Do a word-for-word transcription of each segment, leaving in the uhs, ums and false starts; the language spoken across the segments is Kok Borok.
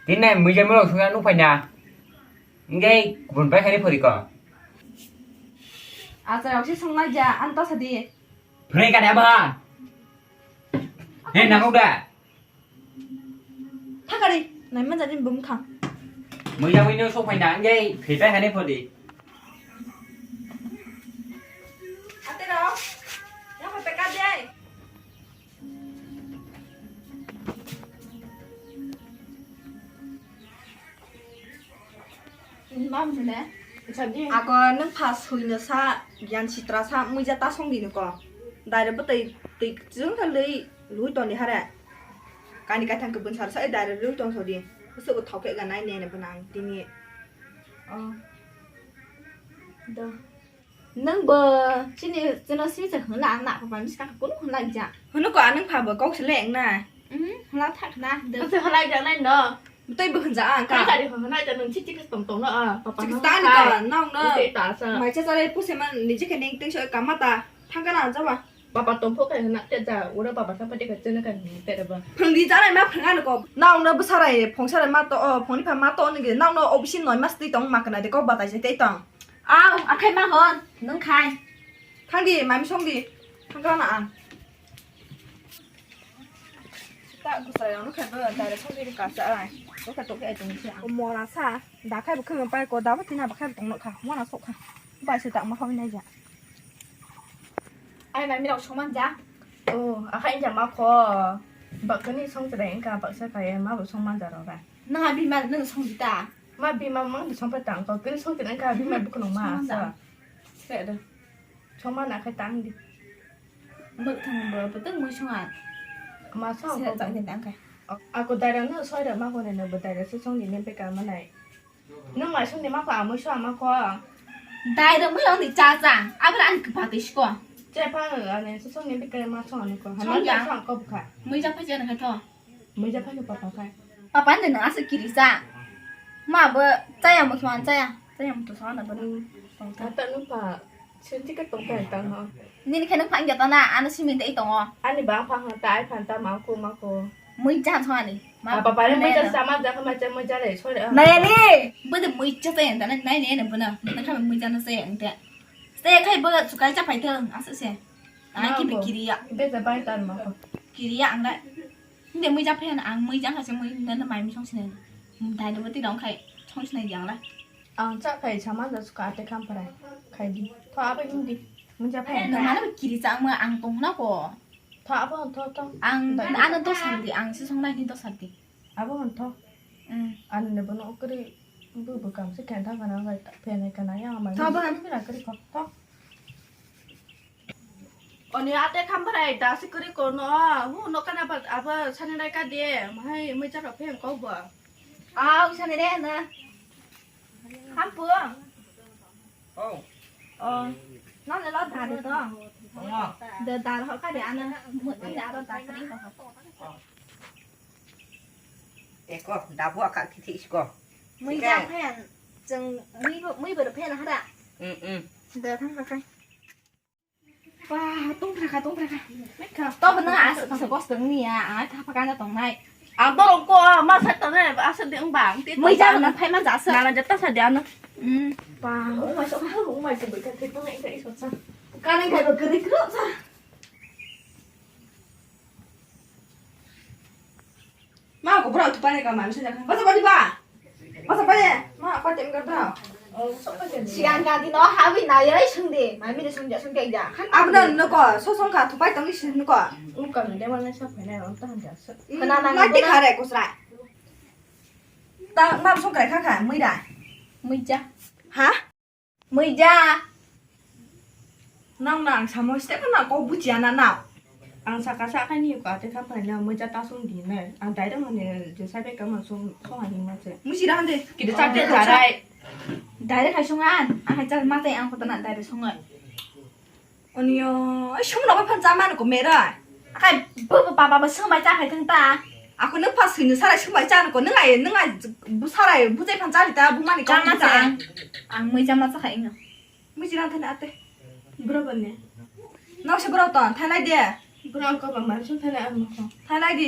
Tini nai muija milo sungya nuk phaina. Ngai kubun pai khani phori ko. Acha rok si sungai ja, an to sadi. Phrai ka da ba. He, nangok da. Thakari, nai man jadi bum khang. Muija muino sok phaina, ngai phai pai khani phori. Ate rok, ya phai peka dei. Ako nwng pha suino sa, giyan sitra sa, muija ta song di niko. Daire bwtwi twi kwchwng khe lwi, lwi toni hare. Kani kaithang kwbwng sar sa, daire lwi tong sodi. Bwswk thok khe ga nai nene bwnang tini. Oh. Do. Nwng bo chini chwngno simi se hwnla ang na papa miska kunu hwnla ja. Hwno ko anung pha bo kok se le wng na. Mhm, hwnla thak na. Ase hwnla ja nai no. Tei bo hwnja ang ka. Kari hwnla ja nwng chiti khe tong tong no a papa. Chikis ta ni ka nong no. Tei ta sa. Mai cha chare puse man niji khe ning teng so kama ta. Thang ka na ja ba. Papa tong pho khe hwnla te ja ura papa thang pha te khe chwngno khe te ba. Phwrwng di ja nai ma phwrwng ano ko. Nong no bwsarai phongsarai ma to o phongni pha ma to ni ge nong no obisi noi mas tei tong ma kana de kok batai se tei tong. Aw, akhai ma hon, nwng khai. Thang di, mami song di. Thang ka na ang. Ta gusai ang khai bo, dare song di ka sa ai. Ko ka to ke ai tong si ang. Mora sa, da khai bo khang pai ko, da bo tina ba khai tong no kha. Mora sok kha. Ba se ta ma hoi nai ja. Ai mami rok song man ja. Oh, akhai ja ma kho. Ba kani song chre engka ba sa kai ma bo song man ja ro ba. Nang abi ma nang song di ta. Ma bima mang di songpa tang ko, kini song tin engka bima buku nong ma sa. Songman da. Songman na khai tang di. Muk thang bo, betul mui songan. Ma song ko. Sira tak din tang kai. Ako daira no soi da ma ko ne no bo daira se song di ne pe ka ma nai. Nung mai song di ma ko amui so ama ko. Daira mui ong di cha cha. Abra an kpa ti sko. Che pa no ane se song di pe ka ma song ani ko. Song ya. Song ko buka. Mui ja pa je na khai to. Mui ja phai papa khai. Papa ni nang aswk kiri sa. Ma bo chaya mo thwan chaya. Chaya mo thwan na bo. Tata nung pa sinti ka tong pen tang ho. Nini khe nung phang jata na ano simin dei tongo. Ani ba phang ta ai phan ta ma ko ma ko. Mui jan so ani. Ma papa ni mui jan sama ja ma ja mui ja le so re. Nai ni. Bo de mui cha cha enda nai ne ne bo na. Na kha mui jan se enda. Se khai bo sukai cha phai thang aswk se. Ai ki bi kiri ya. Be ja bai tan ma ko. Kiri ya ang dai. Nde mui ja phe ang mui ja kha se mui na na mai mi song sinai. Dai do ti dong khai song sinai yang la. Ang cha khai sama da suka te kam parai. Khai di. Tho aba hindi. Mui ja phe. Na mana kiri cha ang ma ang tong na ko. Tho aba tho tho. Ang ano to sar di ang si song nai ni to sar di. Abo hwn tho. Ani ne bono kwrwi bu bwkang se khen thang kana ngai phenai kana yang amai. Tho bo. Bina kwrwi kho tho. Oni ate kham bwrai da se kwrwi kono. Hu no kana ba abo sani rai ka de. Mahai mui cha rok phen ko bo. Au sani re na. Hampu. Oh. Oh. Nang le lo da de to. Tongo. De da ho ka de ana. Mu de aro da kri ko. Eko, da bo ka thi thi sko. Mui ja phen. Jeng mui bo mui bo phen ha da. Mm mm. De thang ka kai. Ba, tong phra kha, tong phra kha. To bwno aswk kha se bos tong ni ya, ang tha pha kana tong nai. Ang borok ko ma sa tong nai, aswk de ang bang. Mui ja na phai ma ja aswk. Nana jata sa de ano. Hmm. Ba, oh mai so, oh mai so, bai ka thik tong nai ka iso sa. Ka nai ka ko kri kro sa. Ma ko bro tu pa ne ka ma mi sa ja. Ba sa ba di ba. Masa pa ye? Ma, pa tem kar tha. Siang ka di no hawi na ye sung di. Ma mi de sung ja sung ja ja. Abna no ko, so song kha thupai tong si no ko. U ka mi de ma na sa phe na on ta han ja sa. Khana na ma ti khare kusra. Ta ma song kha kha mui da. Mui ja. Ha? Mui ja. Nang na ang samo step na ko bujiya na na. Ang saka sa kani ko ate kha phai na mui ja ta sung di na. Ang dai dong ne je sa be ka ma sung sung ani ma che. Mui si ra hande. Kide cha de jarai. Dai re khai sung an. Ang khai cha ma te ang ko ta na dai re sung ai. Oniyo, ai sung no phan cha man ko mera. Akai bo bo papa bo sung bai cha khai thang ta. Ako nung pha sini sarai sung bai cha ko nung ai nung ai bu sarai bu chai phan cha ta bu mani ko cha. Ang mui cha ma cha khai no. Mui chi rang thani ate. Bro bane. Nang se bro ton thanai de. Bro ko ba mar sung thanai ang ko. Thanai di.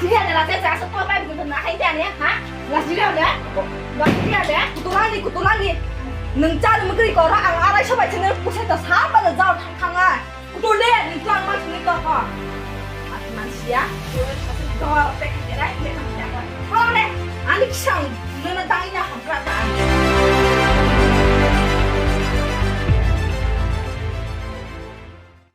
Sini ada rasa saya sepuluh apa begitu nak ini ada ha? Nasi dia ada? Nasi dia ada? Kutulangi, kutulangi. Nengca nengkri kora ang arai sobat channel pusat tu sama le jauh thang thang ah. Kutu le nengklang mas nengklang kok. Manusia, kau pek kira kira kau. Kau le, ani kisang.